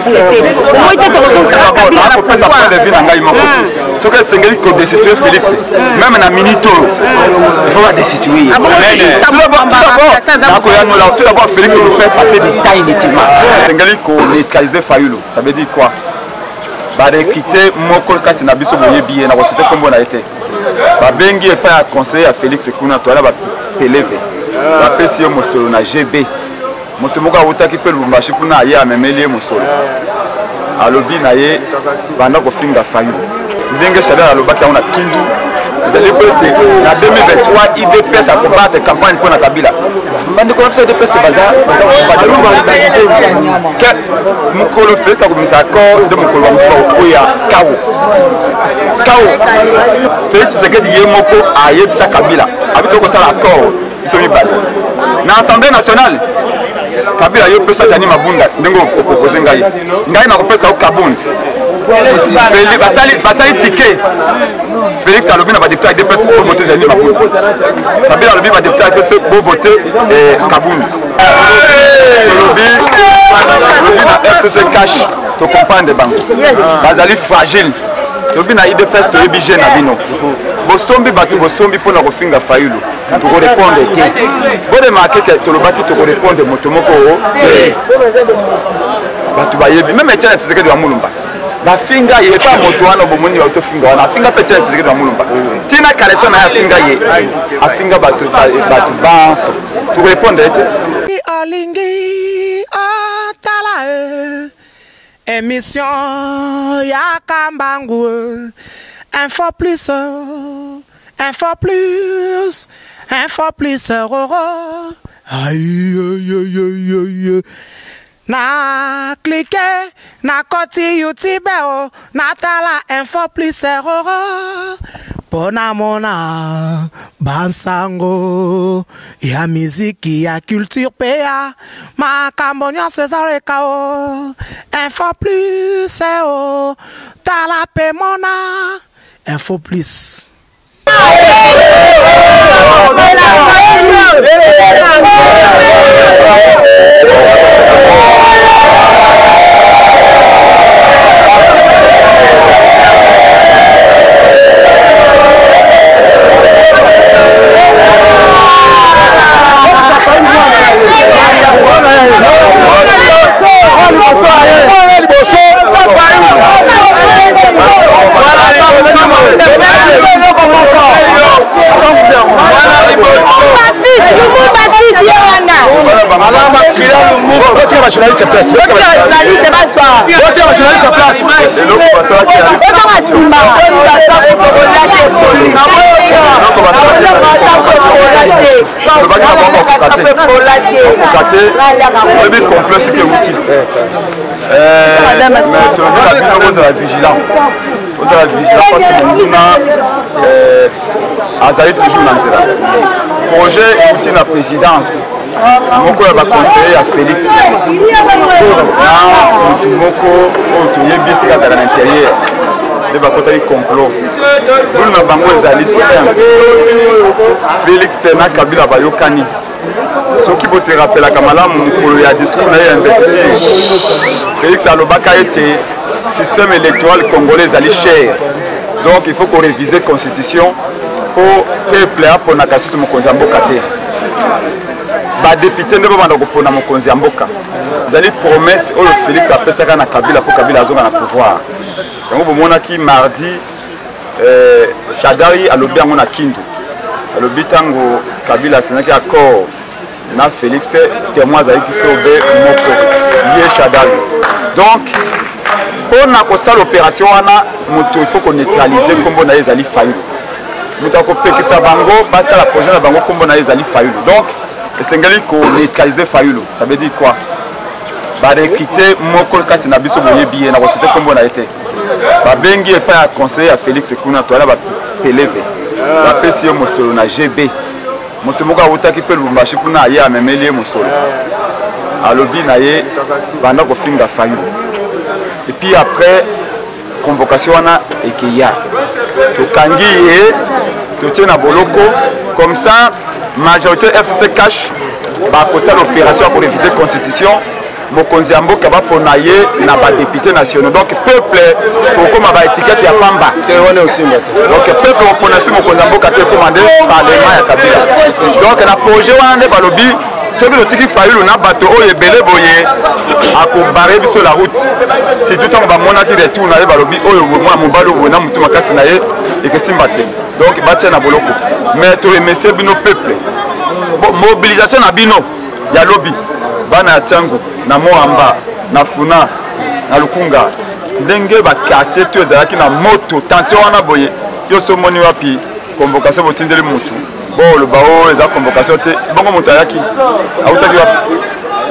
FCC. Omoi te tokozongisaka Kabila na kopesa point de vue na ngai moko. Soki esengeli kodestitue Félix, même na minute oyo, il faut badestitue ye. Nakoyanola, tout d'abord, Félix nous fait passer du temps inutilement. Esengeli koneutraliser Fayulu, ça veut dire quoi? Barecrute moko kati na biso, boyebi ye, na kosite nkombo na ye te. Babengi epai ya conseiller ya Félix kuna, toala bapeleve, bapesi ye mosolo na GB. Moto moko awutaki mpe Lubumbashi kuna, aye amemeli ye mosolo, alobi na ye banda kofinga Fayulu. Ndenge Shadary alobaki yango na Kindu, ezali po ete na 2023 UDPS akobattre campagne mpo na Kabila. Bandeko na biso UDPS baza mokolo Felix akobimisa accord nde mokolo bamosusu bakokwea kao kao. Felix Tshisekedi ye moko ayebisa Kabila abi tokosala accord biso mibale na Assemblée nationale. Kabila, yo pesa Jani Mabunda ndenge opropose ngai, ngai nakopesa yo Kabund. Basali ticket. Félix alobi na badepute ya UDPS bovote Jani Mabunda. Kabila alobi badepute ya FCC bovote Kabund. Tolobi na FCC cash, tocomprendre bango bazali fragile. Tolobi na UDPS, toyebi je na bino, bosombi bato, bosombi mpona kofinga Fayulu. Tokorépondre te. Boremarke ke tolobaki tokorépondre moto moko te. Bato bayebi meme Etienne Tshisekedi wa Mulumba bafinga ye epa moto wana. Bomoni tofinga wana, afinga mpe Etienne Tshisekedi wa Mulumba ntina kaleso na ye, afinga ye, afinga bato, bato banso. Tokorépondre te. Olingi otala émission ya Kambangu, Info Plus, Info Plus, Info Plus, roro. Aïe, aïe, aïe, aïe. Na clique na koti YouTube o, natala Info Plus roro mpo namona bansango ya miziki, ya culture mpe ya makambo nyonso ezaleka o. Info Plus o, tala mpe mona Info Plus. Journaliste place, journaliste place. Eloko basalaki, lobaki na bango bakoka te. Oyebi complexe ke euti, mais tolobi na bino bozala vigilant, ozala vigilant, parce que monguna azali toujours na nzela. Projet euti na présidence, moko ya baconseiller ya Félix na motu moko oyo toyebi esika azala na intérieur nde bakotaki complot. Bulu na bango ezali simple: Félix na Kabila bayokani. Soki boserapelaka malamu, mokolo ya discours na ye ya investiture, Félix alobaka ete système électoral congolais ezali cher, donc il faut koréviser constitution mpo peuple aponaka susu mokonzi ya mboka te, badepute nde babanda kopona mokonzi ya mboka. Ezali promesse oyo Félix apesaka na Kabila mpo Kabila azonga na pouvoir. Yango bomonaki mardi, Shadary alobi yango na Kindu, alobi ntango Kabila asignaki accord na Félix, témoin azalaki cob moko, ye Shadary. Donc mpo na kosala opération wana, moto il faut koneutraliser, nkombo na ye ezali Fayulu. Moto akopekisa bango basala projet na bango, nkombo na ye ezali Fayulu. Donc esengeli koneutraliser Fayulu, ça veut dire quoi? Barecrute moko kati na biso, boyebi ye, na kosite nkombo na ye te. Babengi epai ya conseiller ya Félix kuna, toala bapeleve, bapesi ye mosolo na GB. Moto moko awutaki mpe Lubumbashi kuna, aye amemeli ye mosolo, alobi na ye banda kofinga Fayulu. Et puis après convocation wana ekeya, tokangi ye, totie na boloko. Comme ça majorité FCC cash bakosala opération ya koréviser constitution. Mokonzi ya mboka bapona ye na ba députés nationaux. Donc peuple tokoma ba étiquette ya pamba. Te wana osimba te. Donc peuple opona si mokonzi ya mboka te ekoma nde parlement ya Kabila. Donc na projet wana nde balobi soki totiki Fayulu na bato oyo ebele boye akobare biso la route. Surtout ntango bamonaki retour na ye, balobi oyo mwana mobali oyo na motu makasi na ye ekesimba te. Donc batia na boloko. Mais toremercie bino peuple. Mobilisation na bino ya lobi, bana ya Tshangu na Moamba na Funa na Lukunga, ndenge ba quartier to ezalaki na moto tension wana boye, yo so moni wapi convocation botindeli mutu boloba oyo eza convocation te, bongo moto ayaki awutaki wapi?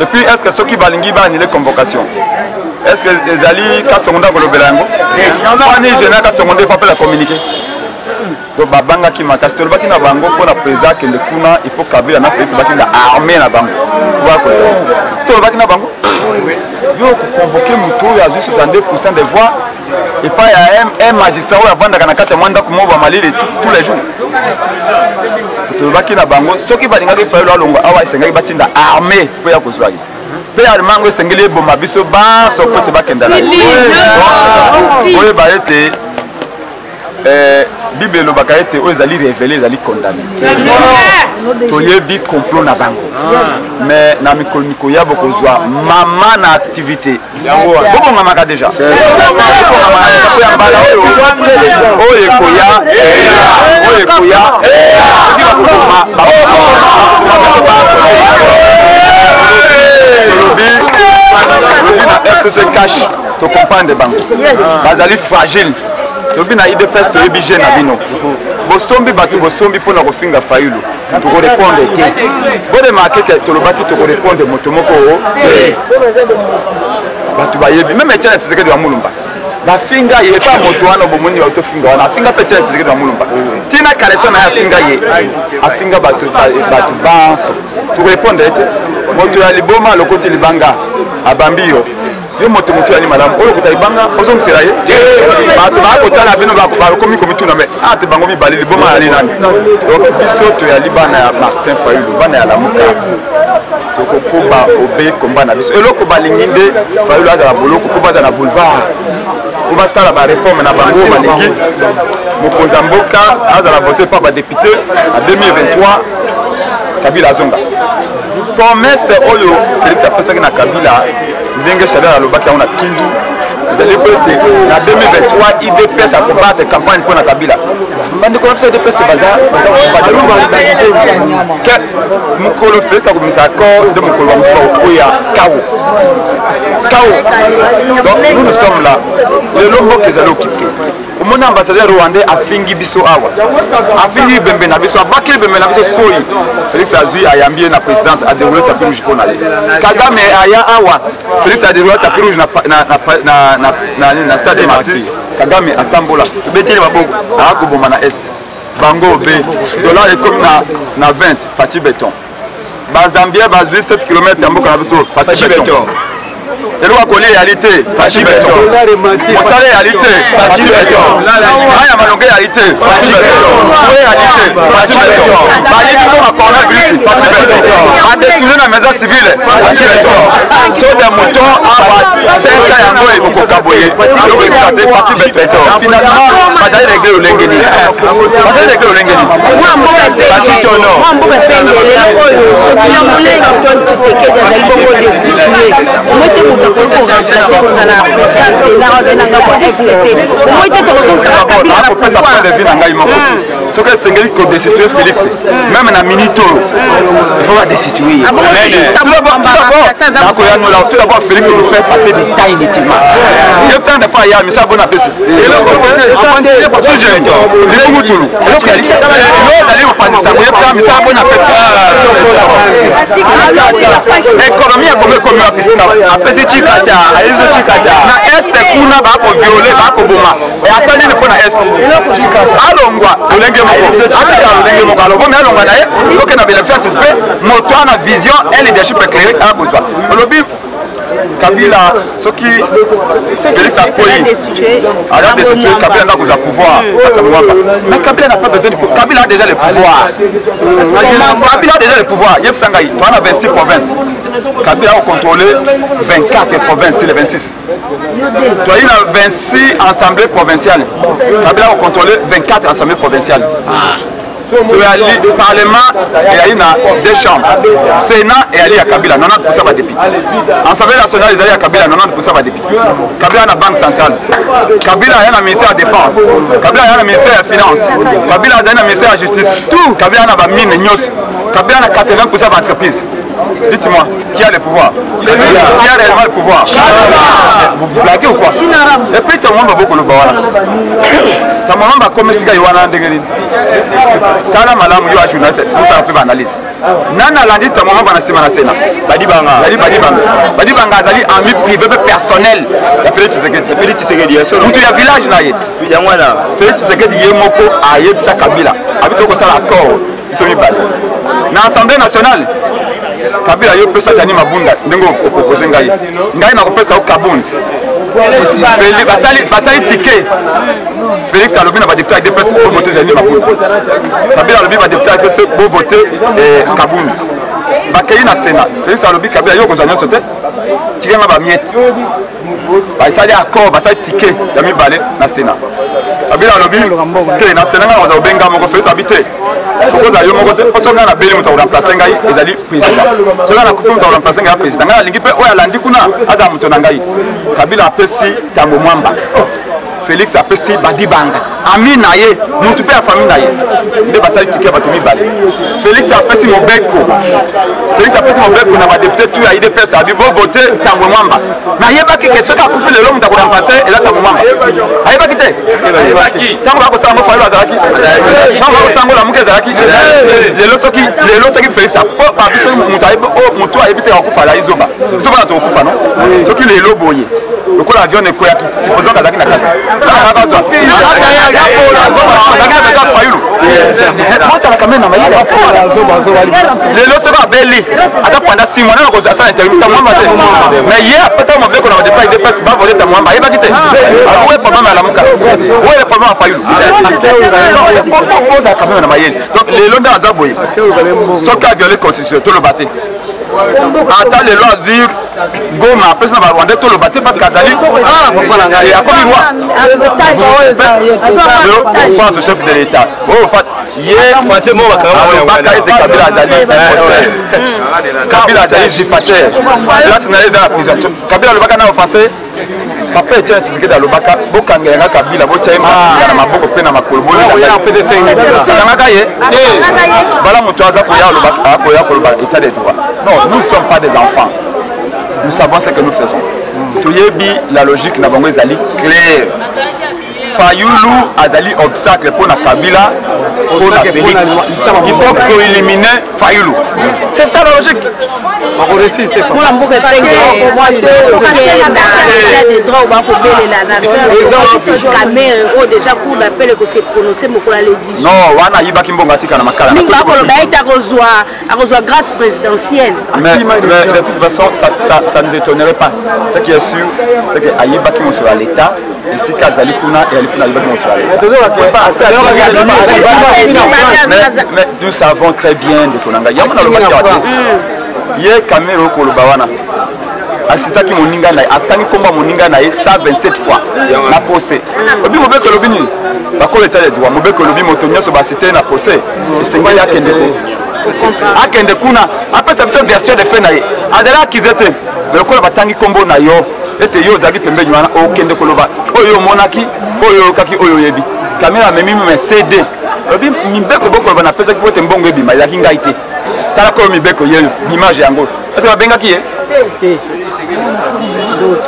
Et puis est-ce que soki balingi ba annuler convocation, est-ce que ezali Kasongo nde akolobela yango? Wani général Kasongo nde faut apela communiquer. Donc babangaki makasi, tolobaki na bango mpo na président akende kuna, il faut Kabila na Félix batinda armée na bango. Tolobaki na bango, yo koconvoke moto oyo azwi 62% des voix epai ya un magistrat oyo avandaka na kati ya mwa ndako moko bamalili tous les jours. Tolobaki na bango soki balingaki Fayulu alongwa awa, esengaki batinda armée mpo ya kozwa ye, mpe armée yango esengeli eboma biso banso po ete bakenda na ye. Oyeba ete Bible elobaka ete oyo ezali révélé ezali condamné. Toyebi complot na bango, mais na mikolo mikoya bokozwa mama na activité, bobongamaka déjà, bobongamaka ya mbala oyo oyo ekoya, oyo ekoya, soki bakoboma biso banso. Tolobi na FCC cash, tocomprendre bango bazali fragile. Toyebi na UDPS, toyebi je na bino, bosombi bato, bosombi mpona kofinga Fayulu. Tokorépondre te, boremarke ke tolobaki tokorépondre moto moko te. Bato bayebi même Etienne Tshisekedi wa Mulumba bafinga ye epa moto wana, bomoni tofinga wana, afinga mpe Etienne Tshisekedi wa Mulumba ntina kaleso na ye, afinga ye, afinga bato banso. Tokorépondre te. Moto ya liboma alokoti libanga abambi yo, yo moto moto yali malamu oyo okota libanga ozongisela ye. Bato bakotala bino, bakomi komituna me ate bango mibale liboma yali nani? Donc biso toyali bana ya Martin Fayulu, bana ya Lamuka, tokokoba obe komba na biso. Eloko balingi nde Fayulu azala boloko mpo bazala na boulevard mpo basala bareforme na bango. Balingi mokonzi ya mboka azala vote par badepute na 2023, Kabila azonga. Promesse oyo Félix apesaki na Kabila, ndenge Shadary alobaki yango na Kindu, ezali po ete na 2023 UDPS akobattre campagne mpo na Kabila. Bandeko na biso UDPS baza ke mokolo Félix akobimisa accord nde mokolo bamosusu bakokwea kao kao. Donc nous, nous sommes là. Lelo mboka ezali occupé. Omoni ambassadeur rwandais afingi biso awa, afingi bembe na biso, abakeli bembe na biso soyi. Félix azwi, ayambi ye na présidence, adéroulé tapis rouge mpo na ye. Kagame aya awa, Félix adéroulé tapis rouge na stade Martyr. Kagame atambola, tobeteli maboko. Akoboma na est bango be dollar ekomi na 20. Fatshi Béton, bazambien bazwi 7 km ya mboka na biso. Fatshi Béton, eloko akolia eyali te. Fatshi Béton, mosala eyali te. Fatshi Béton, mai ya malonga eyali te. Fatshi Béton, oyo eyali te. Fatshi Béton, bayibi mpo ba coronavirus. Fatshi Béton, badétourné na maison civile. Fatshi Béton, saut de mouton awa 5 ans yango ekokoka boye, eloko esika te. Fatshi Béton, finalement bazali régler lolenge nini? Bazali régler lolenge nini? Fatshi tono. Mwa mboka epengele oyo, soki Antoine Tshisekedi azali bongo destitué, omoi te moto akoki koremplace kozala président Sénat azali na ngambo ya FCC. Omoi te tokozongisaka Kabila na Nakopesa point de vue na ngai moko. Soki esengeli kodestitue Félix, même na minute oyo il faut badestitue ye. Nakoyanola, tout d'abord Félix nous fait passer du temps inutilement. Yebisanga nde po aya misa bona apesi libungutulu, eloko ya yo ozali mopanzi sango. Yebisanga misala bona apesi, économie ya Kongo ekomi wapi? Apesi chikacha, ayezo chikacha na Est kuna, bakoviole, bakoboma. Asali nini mpo na Est? Alongwa lolenge moko, atika lolenge moko, alobomi, alongwa na ye, tokende na baélection anticipé. Moto wana vision, un leadership éclairé akozwa. Olobi Kabila soki Félix akwei aza destitué, Kabila nda kozwa pouvoir akamwamba. Mais Kabila n'a pas besoin du pouvoir. Kabila a déjà le pouvoir. Kabila a déjà le pouvoir. Yebisa ngai, toza na 26 provinces. Kabila a contrôlé 24 provinces sur les 26. Toyei na 26 assemblées provinciales. Kabila a contrôlé 24 assemblées provinciales. Toyali parlement eyali na deux chambres, sénat eyali ya Kabila, 90 badepute, assemblée nationale ezali ya Kabila, 90 badepute. Kabila na banque centrale, Kabila aya na ministère ya défense, Kabila aya na ministère ya finance, Kabila azali na ministère ya justice, tout. Kabila na bamine nyonso, Kabila na 80 baentreprise. Dites-moi, qui a le pouvoir? C'est lui qui a réellement le pouvoir. Vous blaguez ou quoi? Et puis, tout le monde va beaucoup le voir. Tout le monde va comme si il y a un ndenge. Tala malamu yo journaliste, mosala mpe baanalyse. Nani alandi Tamama bana nsima na Sena? Badibanga. Azali Badibanga. Badibanga azali ami privé mpe personnel ya Félix Tshisekedi. Félix Tshisekedi ya solo. Mutu ya village na ye. Yango wana. Félix Tshisekedi ye moko ayebisa Kabila. Abi tokosala accord biso mibale na assemblée nationale. Kabila, yo pesa Jani Mabunda ndenge opropose ngai, ngai nakopesa yo Kabund. Basali ticket. Félix alobi na badepute ya UDPS: bovote Jani Mabunda. Kabila alobi badepute ya FCC: bovote Kabund. Bakei na Sénat. Félix alobi: Kabila, yo okozwa nyonso te, tikanga bamiete. Basali accord, basali ticket ya mibale na Sénat. Kabila alobi te, na Sénat ngai nakozala kobenga moko. Félix alobi te, okozala yo moko te, mpo soki ngai nabeli, moto akoremplace ngai ezali président. Soki ngai nakufi, moto akoremplace ngai ya président. Ngai nalingi mpe oyo alandi kuna azala moto na ngai. Kabila apesi Ntango Mwamba, Félix apesi Badibanga, ami na ye, motu mpe ya famille na ye. Nde basali tike ya bato mibale. Félix apesi mobeko, Félix apesi mobeko na badepute tu ya UDPS, abi bovote Ntango Mwamba. Nayebaki ke soki akufi lelo, moto akoremplace eza Ntango Mwamba. Ayebaki te ntango bakosala ngo? Fayulu azalaki ntango bakosala ngo? Lamuka ezalaki. Lelo soki Félix babi, soki moto ayebi te akufa, azali zoba. Biso bana tokokufa no. Soki lelo boye lokola avion ekweyaki, supposons azalaki na kati, azwa azalaki na besoin Fayulu, bozalaka me na mayele. Lelo soki abeli ata pendant 6 mois, nana kozwa asala interview Tamwamba te. Mais ye apesaka mobeko na badepa UDPS bavote Tamwamba. Ayebaki te oye problème ya Lamuka, oye problème ya Fayulu. Ozalaka meme na mayele. Donc lelo nde aza boye, soki aviole constitution, toloba te. Ata lelo azwi Goma, apesi na barwandais, toloba te, parce que azali akomi roi. Offense au chef de l'État oyo ye alobaka ete Kabila azali imposteur, Kabila azali usurpateur, place na ye eza na prison. Kabila alobaka na offense papa Etienne Tshisekedi, alobaka: bokangelanga Kabila, botya ye masinga na maboko mpe na makolo, bolelakangaka ye. Voilà, moto aza koya akoya koloba état de droit. Non, nous ne sommes pas des enfants, nous savons ce que nous faisons. Toyebi la logique na bango ezali claire. Fayulu azali obstacle mpo na Kabila, mpo na Félix. Il faut koéliminer Fayulu, c'est ça la logique. Mwana mboka Epenge, na état de droit bakobelela na affaire Kamerhe oyo déjà cour d'appel ekose prononce mokolo ya le 18. Non, wana ayibaki mbongo, atika na makala. Mingi bakoloba ete akozwa grâce présidentielle. Mais de toute façon, ça ne nous étonnerait pas. Ce qui est sûr, c'est que ayibaki mosolo ya l'État. Esika azali kuna, eyali kuna, ayibaki mosolo ya l'État. Mais nous savons très bien, ndeko na ngai, yango nalobaki awa te. Ye Kamerhe okoloba wana asistaki moninga na ye, atangi nkombo ya moninga na ye 127 fois na procès. Obi mobeko elobi nini? Bakolo état de droit, mobeko elobi moto nyonso baasiste na procès esengeli akende te, akende kuna apesa biso version de fait na ye. Azali accusé te, mais lokola batangi nkombo na yo ete yo ozalaki pembeni wana, okende koloba oyo omonaki, oyo oyokaki, oyo oyebi. Kamerhe amemi me CD, alobi: mibeko bokoloba napesaki po ete mbongo ebima, ezalaki ngai te. Tala koyo mibeko yeyo, image yango. Est-ce babengaki ye?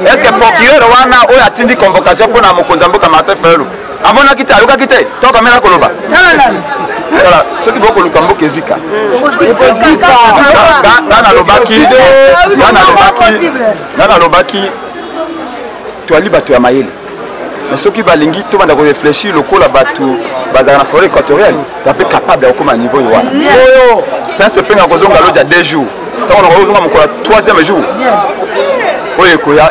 Est ce que procureur wana oyo atindi convocation mpona mokonzi ya mboka Martin Fayulu amonaki te, ayokaki te to Kamerhe koloba? Voilà, soki bokoluka mboka ezika, nga nalobaki toali bato ya mayele. Mais soki balingi tobanda korefléchir lokola bato bazalaka na forêt équatoriale, toa mpe capable ya kokóma niveau oyo wana. Prince Epenga kozonga lodi ya 2 jours, ntango nakozonga mokolo ya troisième jour. Oyo ekoya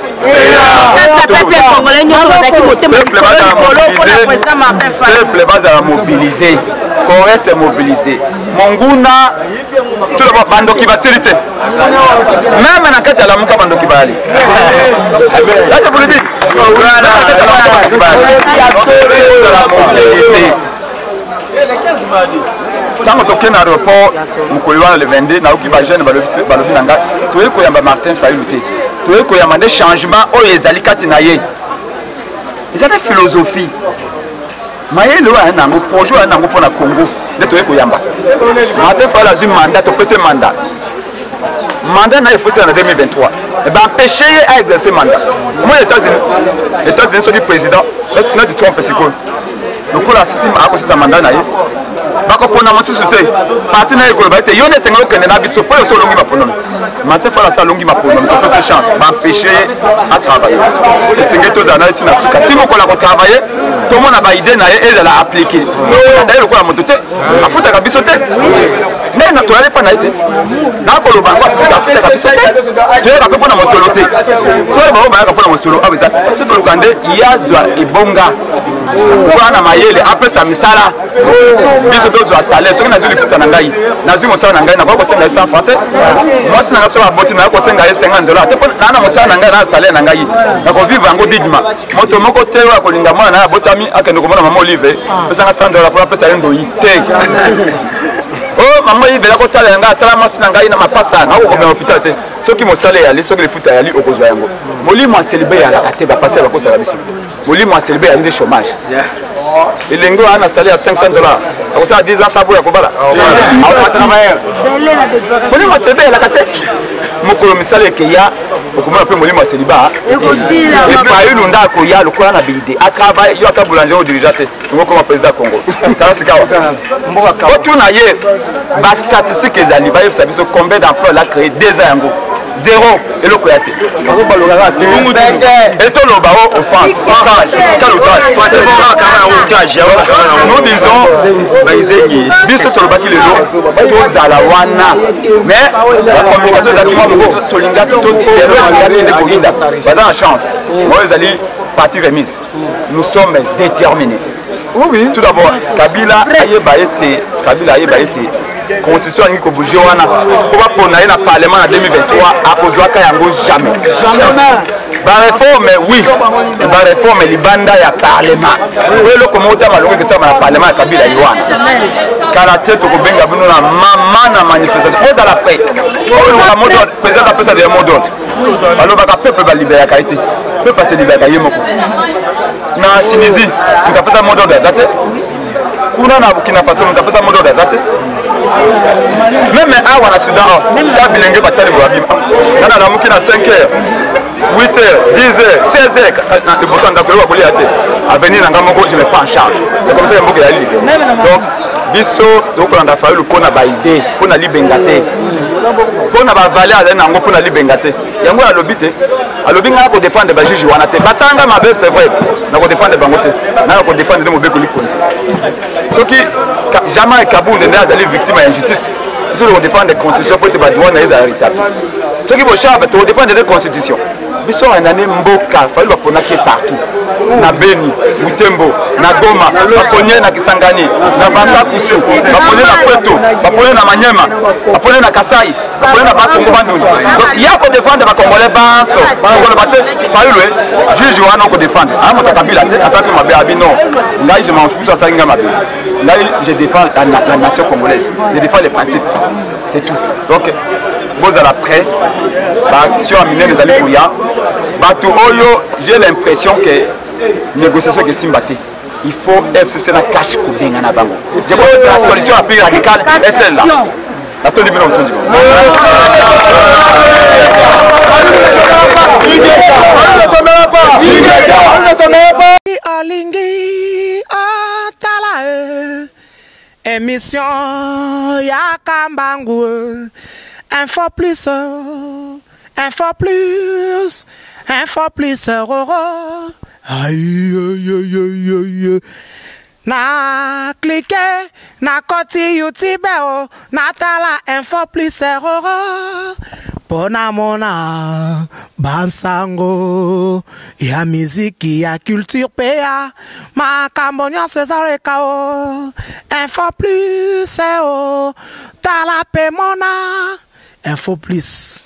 peuple bazala mobilise, qu'on reste mobilisé. Monguna tout bandoki basili te, meme na kati ya Lamuka bandoki bayali. Là, je vous le dis, mobilisé. Ntango tokende na aéroport mokolo wana le 22, nayoki bajeune balobi na ngai: toyei koyamba Martin Fayulu te, toyei koyamba nde changement oyo ezali kati na ye. Eza nde philosophie, mayele oyo aya nango, projet oyo aya nango mpo na Congo nde toyei koyamba. Martin Fayulu azwi mandat, topesi mandat. Mandat na ye efosela na 2023, baempêche ye aexerce mandat. Omoni États-Unis, États-Unis soki président nati Trump sikoyo lokola asisi, akosisa mandat na ye, bakopona mosusu te. Parti na ye ekoloba ete yo nde esengeli okende na biso fo yoso olongi maponomi. Martin Fayulu asi alongi maponomi, topesa chance, baempêche ye atravaille. Esengeli tozala na ye ntina suka ti mokolo akotravaille, tomona baidée na ye ezala appliqué. Tolanda ye lokola moto te afutaka biso te, ndenge na toyali mpa na ye te. Nakoloba yango, afutaka biso te, toyaka mpe mpona mosolo te. Soki bango bayaka mpona mosolo awa, eza te. Toluka nde yazwa ebonga wana mayele, apesa misala, biso tozwa salaire. Soki nazwi lifuta na ngai, nazwi mosala na ngai, nakoki kosenga ye 100 franc te. Mwasi na ngai soki aboti, nakoki kosenga ye 50 $ te. Naa na mosala na ngai, na salaire na ngai, nakovivre yango dignement. Moto moko te oyo akolinga mwana na ye abotami akende komona mama Olive pesanga 100 $ mpo apesa ye ndoi te. O mama Olive akotala ya ngai, atala mwasi na ngai na mapasa, nakokomela hôpital te. Soki mosala eyali, soki lifuta eyali, okozwa yango. Molimo ya célibat eyalaka te. Bapasi bakosala biso, molimo ya célibat eyali nde chômage. Elenge oyo na salaire ya 500 $ akosala 10 ans sabo ya kobala. Molimo ya célibat eyalaka te. Mokolo misala ekeya, okomona mpe molimo ya célibat. Fayulu nde akoya lokola na baidée, atravaille. Yo ata boulanger odirigea te, ngo koma président ya Congo. Tala sikawa, otuna ye bastatistique ezali, bayebisa biso combien d'emploi la créé 2 ans. Yango zéro, eloko ya te. Etoloba o offense, outrage, quel outrage? Nous disons, biso tolobaki lelo tozala wana, mais bacommunication ezalaki mwa moko. Tolingaki lelo, tolingaki nde koyinda. Baza na chance oyo ezali partie remise. Nous sommes déterminés. Oui, tout d'abord, Kabila ayeba ete, Kabila ayeba ete constitution alingi kobouge wana mpo bapona ye na parlement na 2023, akozwaka yango jamais. Baréforme, oui, baréforme libanda ya parlement. Oyo eloko moko ta malongo ekesalama na parlement ya Kabila ye wana kala te. Tokobenga bino na mama na manifestation, ozala prêt. Oluka mot d'ordre, président apesa deya mot d'ordre. Balobaka peuple balibéraka ye te, peuple aselibéraka ye moko. Na Tunisie, moto apesa mot d'ordre aza te. Kuna na Burkina Faso, moto apesa mot d'ordre aza te. Même awa na Soudan awa, ta bilenge batali boya bima nga nalamuki na 5 heures, 8 heures, 10 heures, 16 heures na liboso ya ndako oyo bakolia te. Avenir na nga moko, je me prends en charge. C'est comme ça que mboka eyali libéré. Donc biso tokolanda Fayulu mpo na baidée, mpo na libenga te, mpo na bavaleur azali na yango, mpo na libenga te. Yango alobi te, alobi ngai nakodefendre bajuge wana te. Basala ngai mabe, c'est vrai, nakodefendre bango te, ngai nakodefendre nde mobeko likonzi. Soki jamais Kabund nde azali victime ya injustice, biso tokodefendre constitution po ete badroit na ye ezala rétabli. Soki Boshab, tokodefendre nde constitution. Biso nani mboka Fayulu baponaki partout, na Beni, Butembo, na Goma, baponye na Kisangani, na Basankusu, baponye na Pweto, baponye na Manyema, baponye na Kasai, baponye na Bakongo Bandundu. Donc ya kodefendre bacongolais banso, okoloba te Fayulu juge wana okodefendre aya moto Kabila te, asalaki mabe. Abi non, ngai je m'en fous, so asalaki ngai mabe, ngai je défends la nation congolaise, je défends les principes, c'est tout. Donc bozala prêt, baaction ya minene ezali koya. Bato oyo, j'ai l'impression que négociation ekesimba te. Il faut FCC na CACH kobenga na bango. Je crois que c'est la solution la plus radicale est celle-là. Natondi bino, tondi bino. Alingi atala émission ya Kambangu, Info Plus, Info Plus, Info Plus roro. Aïe aïe aïe aïe, na clique na koti YouTube o, natala Info Plus roro. Mpo namona bansango ya miziki ya culture mpe ya makambo nyonso ezoleka o Info Plus o tala mpe mona Info Plus.